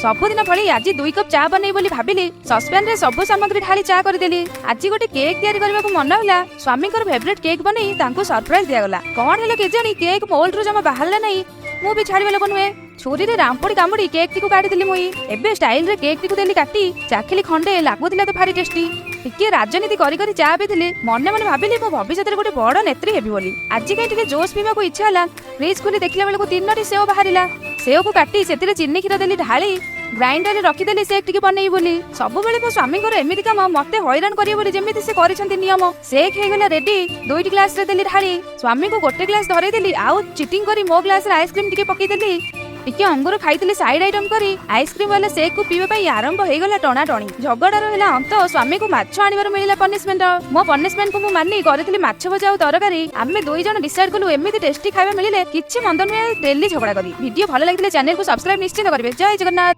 ସବୁଦିନ ଭଳି ଆଜି 2 କପ୍ ଚା ବନେଇ ବୋଲି ଭାବିଲି। ସସ୍ପେନରେ ସବୁ ସାମଗ୍ରୀ ଢାଳି ଚା କରିଦେଲି। ଆଜି ଗୋଟେ କେକ୍ ତିଆରି କରିବାକୁ ମନ ହେଲା। ସ୍ୱାମୀଙ୍କର ଫେଭରେଟ୍ କେକ୍ ବନେଇ ତାଙ୍କୁ ସରପ୍ରାଇଜ ଦିଆଗଲା। କଣ ହେଲା କେଜାଣି, କେକ୍ ମୋଲ୍ଡରୁ ଜମା ବାହାରିଲା ନାହିଁ। ମୁଁ ବି ଛାଡ଼ିବା ଲୋକ ନୁହେଁ। ଛୁରୀରେ ରାମ୍ପୁଡ଼ି କାମୁଡ଼ି କେକ୍ ଟିକୁ କାଟିଦେଲି ମୁଇଁ। ଏବେ ଷ୍ଟାଇଲରେ କେକ୍ ଟିକୁ ଦେଲି କାଟି। ଚାଖିଲି ଖଣ୍ଡେ, ଲାଗୁଥିଲା ତ ଭାରି ଟେଷ୍ଟି। ଟିକେ ରାଜନୀତି କରି କରି ଚା ପିଇଥିଲି। ମନେ ମନେ ଭାବିଲି, ମୁଁ ଭବିଷ୍ୟତରେ ଗୋଟେ ବଡ ନେତ୍ରୀ ହେବି ବୋଲି। ଆଜି କାହିଁ ଟିକେ ଜୁସ୍ ପିଇବାକୁ ଇଚ୍ଛା ହେଲା। ଫ୍ରିଜ୍ ଖୋଲି ଦେଖିଲା ବେଳକୁ ତିନୋଟି ସେଓ ବାହାରିଲା। ସେଓକୁ କାଟି ସେଥିରେ ଚିନି କ୍ଷୀର ଦେଲି ଢାଳି। ଗ୍ରାଇଣ୍ଡରରେ ରଖିଦେଲି ସେକ୍ ଟିକେ ବନେଇବି ବୋଲି। ସବୁବେଳେ ମୋ ସ୍ୱାମୀଙ୍କର ଏମିତି କାମ, ମତେ ହଇରାଣ କରିବେ ବୋଲି ଯେମିତି ସେ କରିଛନ୍ତି ନିୟମ। ସେକ୍ ହେଇଗଲା ରେଡି। ଦୁଇଟି ଗ୍ଲାସରେ ଦେଲି ଢାଳି। ସ୍ୱାମୀଙ୍କୁ ଗୋଟେ ଗ୍ଲାସ ଧରେଇଦେଲି ଆଉ ଚିଟିଂ କରି ମୋ ଗ୍ଲାସରେ ଆଇସ୍କ୍ରିମ ଟିକେ ପକେଇଦେଲି। ଟିକେ ଅଙ୍ଗୁର ଖାଇଥିଲି ସାଇଡ୍ ଆଇଟମ କରି। ଆଇସ୍କ୍ରିମ ବାଲା ସେକ୍ କୁ ପିଇବା ପାଇଁ ଆରମ୍ଭ ହେଇଗଲା ଟଣାଟଣି। ଝଗଡାର ହେଲା ଅନ୍ତ। ସ୍ୱାମୀକୁ ମାଛ ଆଣିବାରୁ ମିଳିଲା ପନିଶମେଣ୍ଟ। ମୋ ପନିଶମେଣ୍ଟକୁ ମୁଁ ମାନି କରିଥିଲି ମାଛ ଭଜା ଆଉ ତରକାରୀ। ଆମେ ଦୁଇ ଜଣ ଡିସାଇଡ୍ କଲୁ, ଏମିତି ଟେଷ୍ଟି ଖାଇବା ମିଳିଲେ କିଛି ମନ୍ଦ ନୁହେଁ ଡେଲି ଝଗଡା କରି। ଭିଡିଓ ଭଲ ଲାଗିଥିଲେ ଚ୍ୟାନେଲକୁ ସବସ୍କ୍ରାଇବ ନିଶ୍ଚିତ କରିବେ। ଜୟ ଜଗନ୍ନାଥ।